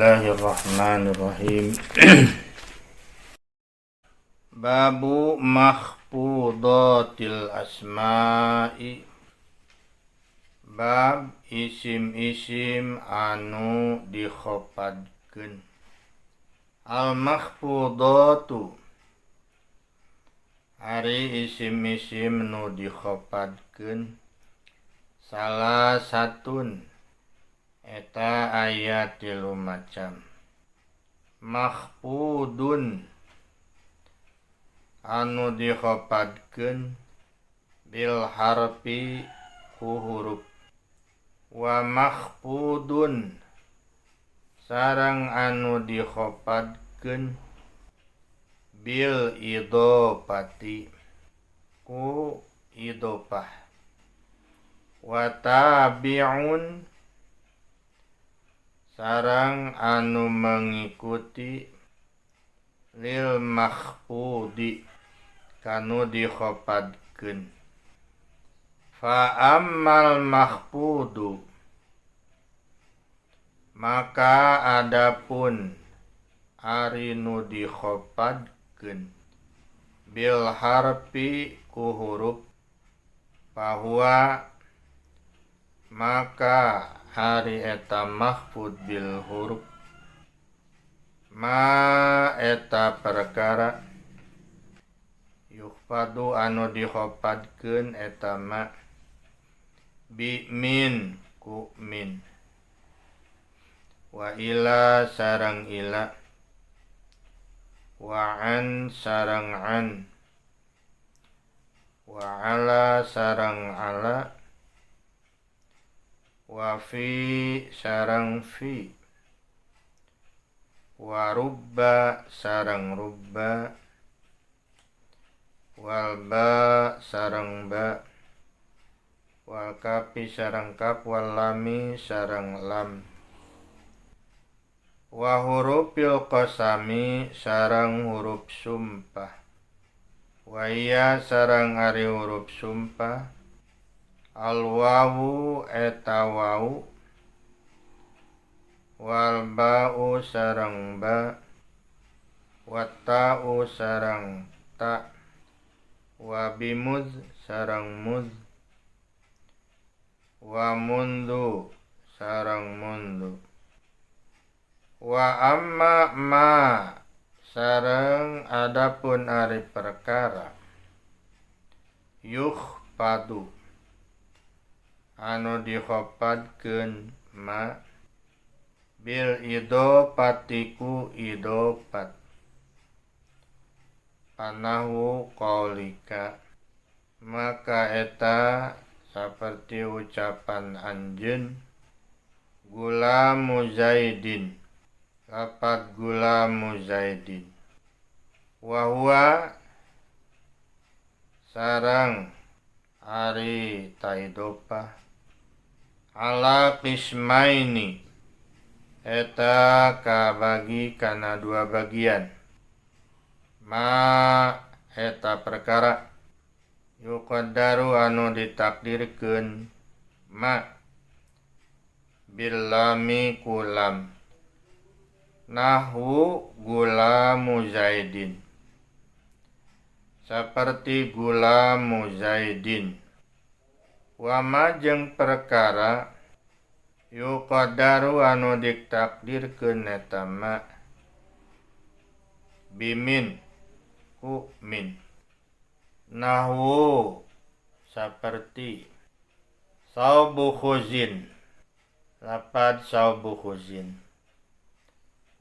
Bismillahirrahmanirrahim. Babu makhfudatil asma'i. Bab isim-isim anu dikhopadkeun. Al makhfudatu ari isim-isim nu dikhopadkeun salah satun eta aya tilu macam. Makhfudun anu dikhopadkeun bil harfi ku huruf, wa makhfudun sareng anu dikhopadkeun bil idhofati ku idhofah, wa tabi'un sareng anu mengikuti lil makhfudi kanu dikhopadkeun. Fa ammal makhfudu maka adapun ari nu dikhopadkeun bil harfi ku huruf fahuwa maka ari eta makhfud bil huruf ma eta perkara yukhfadu anu dikhopadkeun eta ma bi min ku min wa ila sareng ila wa an sareng an wa ala sareng ala wa fi sareng fi wa rubba sareng rubba wal ba sareng ba wal kafi sareng kaf wal lami sareng lam wa hurufil qasami sareng huruf sumpah wa iya sareng ari huruf sumpah al wawu eta wawu wal ba'u sareng ba wa ta'u sareng ta wa bimuz sareng muz wa mundu sareng mundu wa amma ma sareng adapun ari perkara yukhfadu anu dikhopadkeun ma bil idhofati ku idhofat panahu qaulika maka eta saperti ucapan anjeun gulamu Zaidin lapad gulamu Zaidin wa huwa sareng ari taidofah ala qismaini eta kabagi kana dua bagian ma eta perkara yuqaddaru anu ditakdirkeun ma bil lami ku lam nahwu gulamu Zaidin saperti gulamu Zaidin wa ma jeung perkara yuqaddaru anu ditakdirkeun eta ma bimin ku min nahwu saperti saubu khuzin lapad saubu khuzin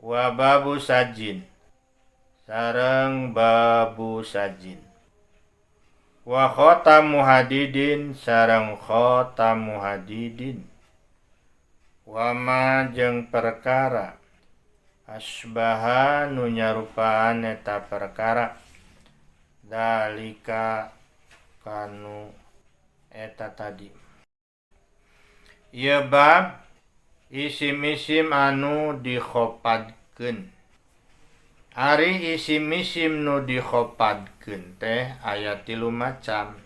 wa babu sajin sareng babu sajin wa khatamu hadidin sareng khatamu hadidin wa ma jeung perkara asbaha nu nyarupaan eta perkara dalika kanu eta tadi. Ieu bab isim-isim anu dikhopadkeun. Ari isim-isim nu dikhopadkeun teh aya tilu macam.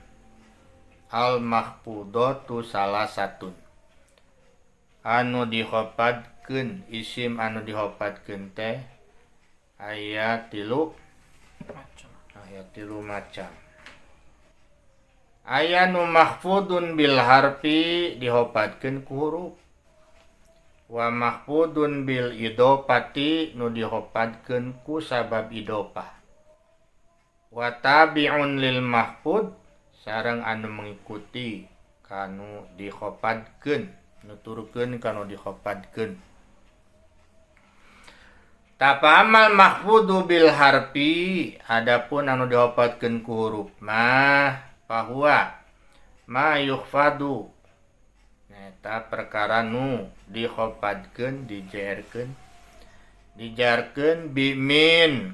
Al makhfudatu salah satun anu dikhopadkeun dihopatkeun, isim anu dihopatkeun teh aya tilu macam. Aya tilu macam. Aya nu mahfudun bil harfi dihopatkeun ku huruf, wa mahfudun bil idopati nu dihopatkeun ku sabab idopah, wa tabi'un lil mahfud sareng anu mengikuti kanu dihopatkeun, nuturkeun kanu dihopatkeun. Tapamal mahfudu bil harfi adapun anu dihopatkeun ku huruf mah bahwa ma yukhfadu eta perkara nu dihopatkeun dijerkeun dijarkeun bi min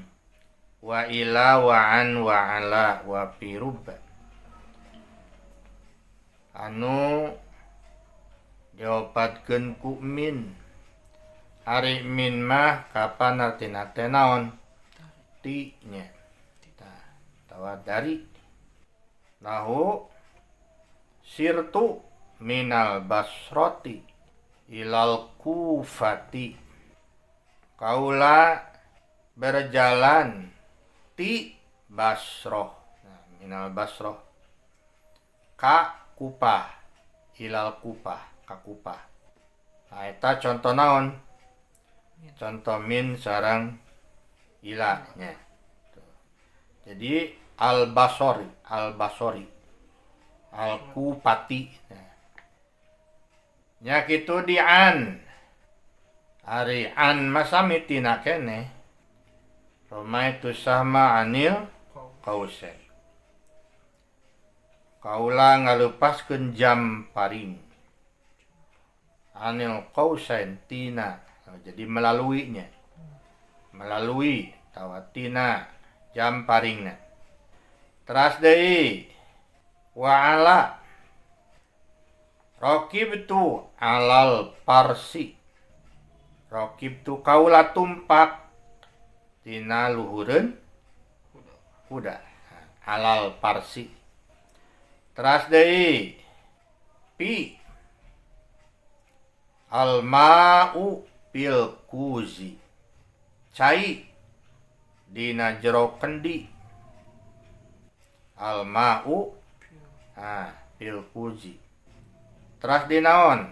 wa ila wa an wa ala wa fi rubba anu dihopatkeun ku min. Ari min mah kapan artina teh naon ti nya tah tawa dari nahu sirtu minal basroti ilal kufati kaula berjalan ti Basroh, nah, minal Basroh ka Kupah ilal Kupah ka Kupah. Nah eta contoh naon? Contoh min sareng ila nya. Jadi al basori, al basori, al kupati. Nya kitu di an. Ari an masami tina keneh. Romaitu sama anil kausen. Kaula ngalepaskeun jam paring. Anil kausen tina. Jadi melaluinya. Melalui tawatina jam paringna. Teras deui wa ala raqibtu alal parsi. Raqibtu kaula tumpak tina luhureun kuda. Alal parsi. Teras deui pi al ma'u pil kuzi cai dina jero kendi. Al ma'u pil kuzi. Teras dinaon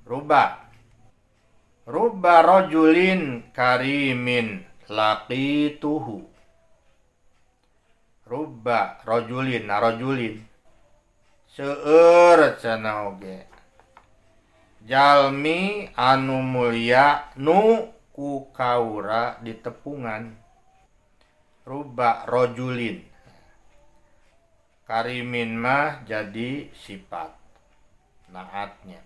ruba ruba rajulin karimin laqituhu. Ruba rajulin na rajulin seueur cenah oge jalmi anu mulia nu ku kaura ditepungan. Ruba rajulin karimin mah jadi sifat naatnya,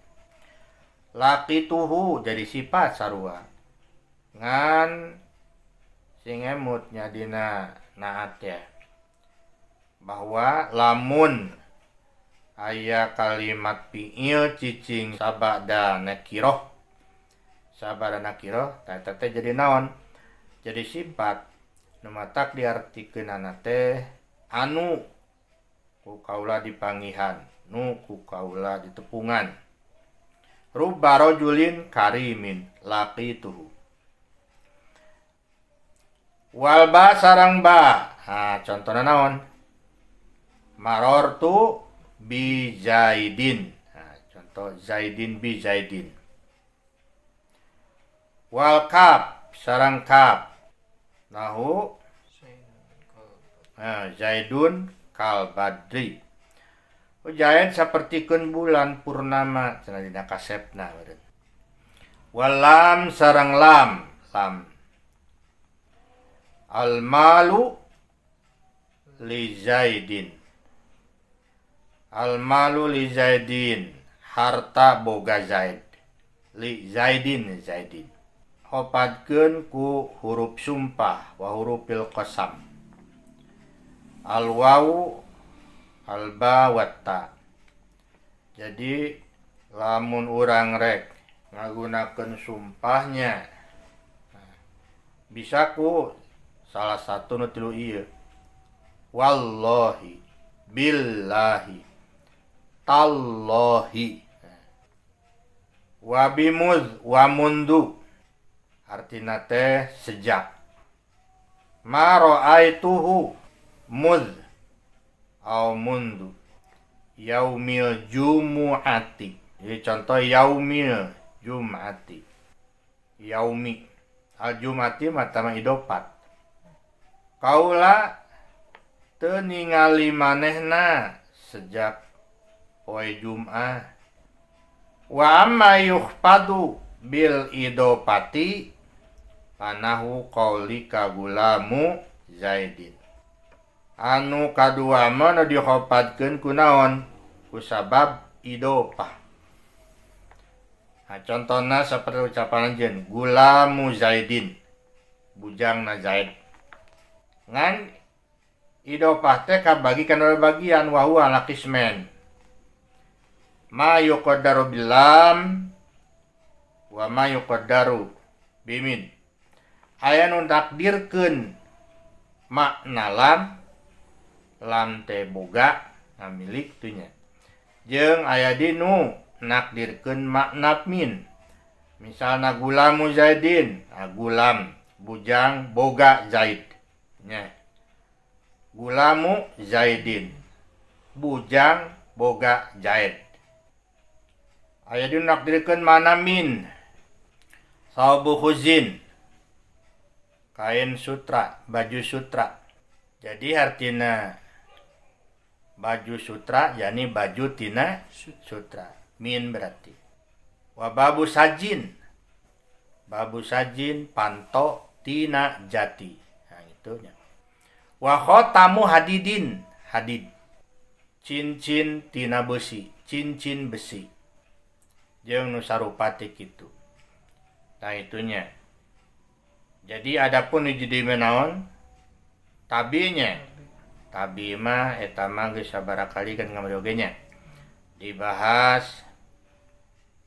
laqituhu jadi sifat sarua ngan sing emutnya dina naat ya, bahwa lamun aya kalimat fi'il cicing sabada nakiroh, sabada nakiroh eta teh jadi naon? Jadi sifat. Nu matak diartikeunana teh anu ku kaula dipangihan, nu ku kaula ditepungan. Rubba rajulin karimin laqituhu. Wal ba sareng ba. Ha contohna naon? Marortu bi Zaidin. Nah, contoh Zaidin bi Zaidin. Wal kaf sareng kaf. Nahu Zaidun kal badri. Zaid sapertikeun bulan purnama cenah dina kasepna meureun. Wal lam sareng lam, lam. Al malu li Zaidin. Al malu li Zaidin, harta boga Zaid. Li Zaidin Zaidin. Hopatkeun ku huruf sumpah wa hurufil qasam. Al wawu al ba wa ta. Jadi lamun urang rek ngagunakeun sumpahnya, nah, bisa ku salah satu nu tilu ieu. Wallahi, billahi, tallahi. Wa bimuz wa mundu artina teh sejak. Ma ra'aituhu muz au mundu yaumil jumu'ati. Jadi contoh yaumil jum'ati. Yaumi al jum'ati mah idopat. Kaula teu ningali manehna sejak poe Jum'ah. Wa amma yukhfadu bil idopati panahu qaulika gulamu Zaidin. Anu kadua mah nu dikhopadkeun ku naon? Ku sabab idopah. Nah, contohna seperti ucapan anjeun gulamu Zaidin, bujangna Zaid. Ngan idopah teh kabagi kana bagian wa huwa ala qismain. Ma yuqaddaru bilam wa ma yuqaddaru bimin. Aya nu takdirkeun makna lam, lam teh boga ngamilik tuh nya. Jeung aya di nu nakdirkeun makna min. Misalna gulamu Zaidin, nah, gulam bujang boga Zaid nya. Gulamu Zaidin, bujang boga Zaid. Aya di nu nakdirkeun makna min. Saubu khuzin, kain sutra, baju sutra. Jadi artina baju sutra yakni baju tina sutra. Min berarti. Wa babu sajin, babu sajin panto tina jati. Nah, itu nya. Wa khotamu hadidin, hadid. Cincin tina besi, cincin besi. Jeung nu sarupa teh kitu. Nah, itunya. Jadi adapun nu jadi naon? Tabinya. Tabi mah eta mah geus sabaraha kali kan ngamari oge nya. Dibahas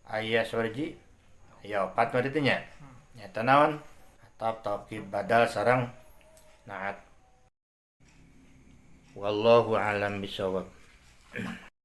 aya sabaraha? Aya opat mah ditu nya. Nyata naon? Atap taukid badal sareng naat. Wallahu alam bisawab.